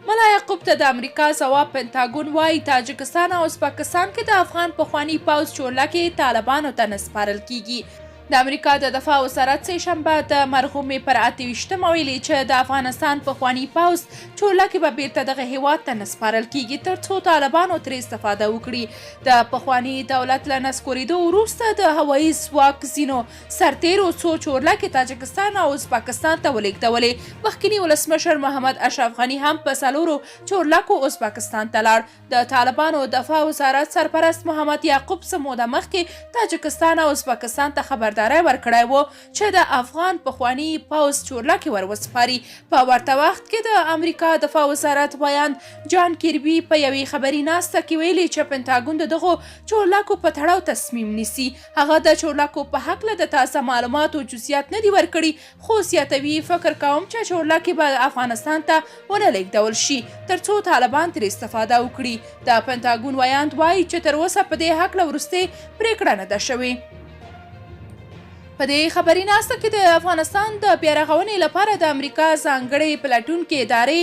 ملا یعقوب ته د امریکا ځواب، پنتاګون وايي تاجکستان او ازبکستان کې د افغان پخواني پوځ چورلکې طالبانو ته نه سپارل کیږي. د امریکا د دفاع وزارت سې شنبه د مرغومې پر 28مه ویلي چې د افغانستان پخواني پوځ چورلکې به بیرته دغه هیواد ته نه سپارل کیږي ترڅو طالبانو ترې استفاده وکړي. د پخواني دولت له نسکورېدو وروسته د هوایي ځواک ځینو سرتېرو څو چورلکې تاجکستان او ازبکستان ته ولېږدولې. مخکیني ولسمشر محمد اشرف غني هم په څلورو چورلکو ازبکستان ته لاړ. د طالبانو دفاع وزارت سرپرست محمد یعقوب څه موده مخکې تاجکستان او ازبکستان ته خبرداری ورکړی و چې د افغان پخواني پوځ چورلکې ور وسپاري. په ورته وخت کې د امریکا دفاع وزارت ویاند جان کیربي په یوې خبري ناسته کې ویلي چې پنتاګون د دغو چورلکو په تړاو تصمیم نیسي. هغه د چورلکو په هکله د تازه معلوماتو جزیات نه دي ورکړي، خو زیاتوي، فکر کوم چې چورلکې به افغانستان ته ونه لېږدول شي، ترڅو طالبان ترې استفاده وکړي. د پنتاګون ویاند وايي چې تر اوسه په دې هکله وروستۍ پرېکړه نه ده شوې. په دې خبري ناسته کې د افغانستان د بیارغونې لپاره د امریکا ځانګړې پلټونکې ادارې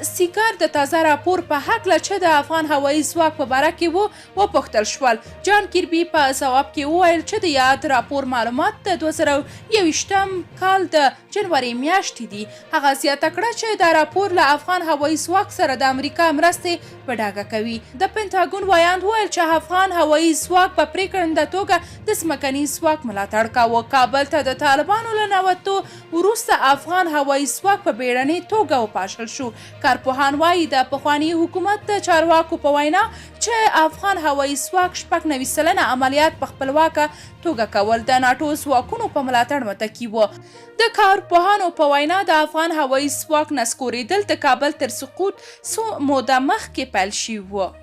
سیکار د تازه راپور په هکله چې د افغان هوایي ځواک په باره کې و، وپوښتل شول. جان کیربي په ځواب کې وویل چې د یاد راپور معلومات د 2021 کال د جنورۍ میاشتې دي. هغه زیاته کړه چې دا راپور له افغان هوایي ځواک سره د امریکا مرستې په ډاګه کوي. د پنتاګون ویاند وویل چې افغان هوایي ځواک په پریکړنده توګه د ځمکني ځواک ملاتړ کاوه. کابل ته د طالبانو له ننوتو وروسته افغان هوایي ځواک په بیړنۍ توګه وپاشل شو. کارپوهان وايي، د پخواني حکومت د چارواکو په وینا چې افغان هوایي ځواک 96% عملیات په خپلواکه توګه کول، د ناټو ځواکونو په ملاتړ متکي وو. د کارپوهانو په وینا، د افغان هوایي ځواک نسکورېدل د کابل تر سقوط څو موده مخکې پیل شوي وو.